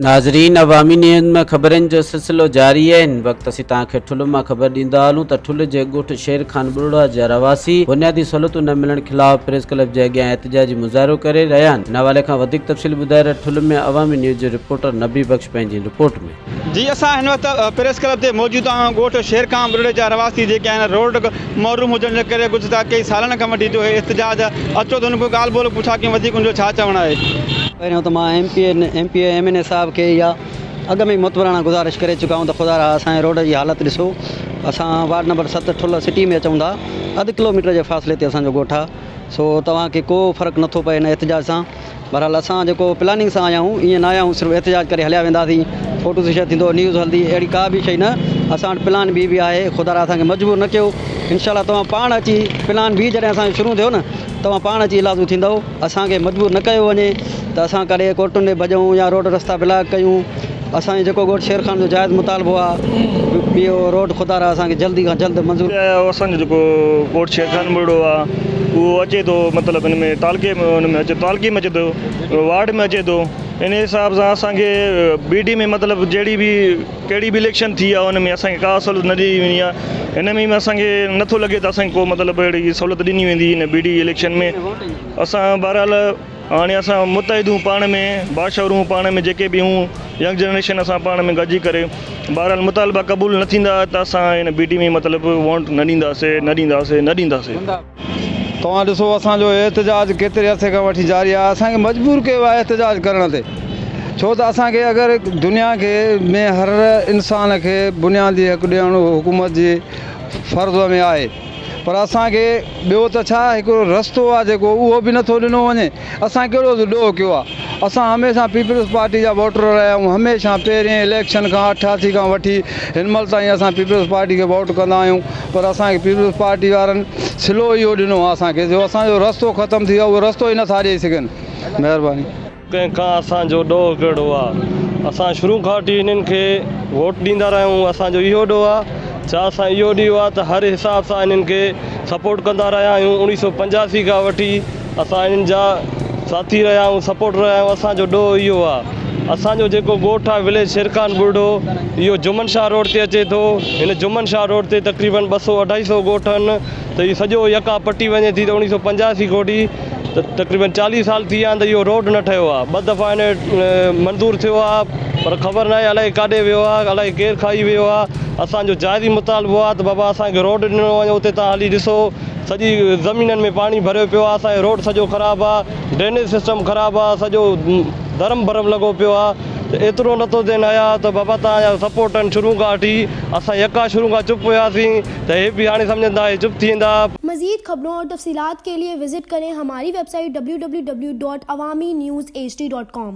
ناظرين عوامي نيوز ۾ خبرن جو سلسلو جاري آهي هن وقت اسين توهان کي ٺل مان خبر ڏيندا هلون ته ٺل جي ڳوٺ شير خان ٻرڙا جا رهواسي بنيادي سهولتون نه ملڻ خلاف پريس ڪلب جي اڳيان احتجاجي مظاهرو ڪري رهيا آهن ان حوالي کان وڌيڪ تفصيل ٻڌائي رهيا ٺل ۾ عوامي نيوز جو رپورٽر نبي بخش پنهنجي رپورٽ ۾. جي اسان هن وقت پريس ڪلب تي موجود آهيون ڳوٺ شير خان ٻرڙي جا رهواسي جيڪي آهن روڊ محروم هجڻ جي ڪري گذشته ڪيئي سالن کان وٺي جو هي احتجاج اچو ته هن کان ڳالهه ٻولهه پڇا ڪيون وڌيڪ ان جو ڇا چوڻ آهي. پهريون ته مان M P M P A M N A صاحب کي اها اڳ ۾ ئي متبراڻا گذارش ڪري چڪا آهيون ته خدا را اسان جي روڊ جي حالت ڏسو اسان وارڊ نمبر ست ٺلهه سٽي ۾ اچون ٿا اڌ ڪلو ميٽر جي فاصلي تي اسان جو ڳوٺ آهي سو توهان کي ڪو فرق نٿو پئي هن احتجاج سان بھرحال اسان جيڪو پلاننگ سان آيا آهيون ائين نه آيا آهيون صرف احتجاج ڪري هليا وينداسين فوٽو سيشن ٿيندو نيوز هلندي اهڙي ڪا به شئي نه اسان وٽ پلان بي به آهي خدا را اسان کي مجبور نه ڪيو انشاء الله توهان پاڻ اچي پلان بي جڏهن اسان جو شروع ٿيو نه توهان پاڻ اچي لاڳو ٿيندو اسان کي مجبور نه ڪيو وڃي ته اسان ڪڏهن ڪورٽن ڏي ڀڄون يا روڊ رستا بلاڪ ڪيون اسان جو جيڪو ڳوٺ شير خان جو جائز مطالبو آ اهو روڊ خدا را اسان کي جلدي کان جلد منظور. اسان جو جيڪو ڳوٺ شير خان ٻرڙو آ اهو اچي ٿو مطلب ان ۾ تعلقي ۾ ان ۾ اچي تعلقي ۾ اچي ٿو وارڊ ۾ اچي ٿو ان حساب سان اسان کي بي ڊي ۾ مطلب جهڙي به ڪهڙي به اليڪشن ٿي آ ان ۾ اسان کي ڪا سهولت نه ڏني ويندي آ هن ۾ به اسان کي نٿو لڳي ته اسان کي ڪو مطلب اهڙي سهولت ڏني ويندي هن بي ڊي اليڪشن ۾ اسان بهرحال هاڻي اسان متحد هون پاڻ ۾ باشعور هون پاڻ ۾ جيڪي به هون ينگ جنريشن اسان پاڻ ۾ گڏجي ڪري بهرحال مطالبا قبول نه ٿيندا ته اسان هن بي ڊي ۾ مطلب ووٽ نه ڏينداسي نه ڏينداسي نه ڏينداسي. توهان ڏسو اسان جو احتجاج ڪيتري عرصي کان وٺي جاري آهي اسان کي مجبور ڪيو ويو آهي احتجاج ڪرڻ تي ڇو ته اسان کي اگر دنيا کي ۾ هر انسان کي بنيادي حق ڏيڻ حڪومت جي فرض ۾ آهي پر اسان کي ٻيو ته ڇا هڪڙو رستو آ جيڪو اهو به نٿو ڏنو وڃي اسان ڪهڙو ڏوهه ڪيو آ اسان هميشه پيپلز پارٽي جا ووٽر رهيا آهيون هميشه پهرين اليڪشن کان 88 کان وٺي هن مهل تائين اسان پيپلز پارٽي کي ووٽ ڪندا آهيون پر اسان کي پيپلز پارٽي وارن صلو اهو ڏنو آ اسان کي جو اسان جو رستو ختم ٿي ويو آ اهو رستو ئي نٿا ڏئي سگهن مهرباني. ڪنهن کان اسان جو ڏوهه ڪهڙو آ؟ اسان شروع کان وٺي هنن کي ووٽ ڏيندا رهيا آهيون اسان جو اهو ڏوهه آ؟ ڇا اسان اهو ڏيو آ ته هر حساب سان هنن کي سپورٽ ڪندا رهيا آهيون 1985 کان وٺي اسان هنن جا ساٿي رهيا آهيون سپورٽ رهيا آهيون اسان جو ڏوهه اهو آ اسان جو جيڪو ڳوٺ آ وليج شير خان ٻرڙو اهو جمن شاهه روڊ تي اچي ٿو هن جمن شاهه روڊ تي تقريبن ٻه سو اڍائي سو ڳوٺ آهن ته هي سڄو يڪا پٽي وڃي ٿي ته 1985 کان وٺي ته تقريبن 40 سال ٿي ويا آهن ته اهو روڊ نه ٺهيو آهي ٻه دفعا هن منظور ٿيو آهي پر خبر ناهي الائي ڪاڏي ويو آهي الائي ڪير کائي ويو آهي اسان جو جائزي مطالبو آهي ته بابا اسان کي روڊ ڏنو وڃي اتي تان هلي ڏسو سڄي زمينن ۾ پاڻي ڀريو پيو آهي اسان جو روڊ سڄو خراب آهي ڊرينيج سسٽم خراب آهي سڄو درم برم لڳو پيو آهي ته ايترو نٿو ٿين حيا ته بابا تان جا سپورٽن شروع کان وٺي اسان يڪا شروع کان چپ هياسين ته هي به هاڻي سمجهن ٿا هي چپ ٿي ويندا. مزيد خبرون اور تفصيلات کے لئے وزٽ ڪرين ھماري web site www.awamiNewsHD.com.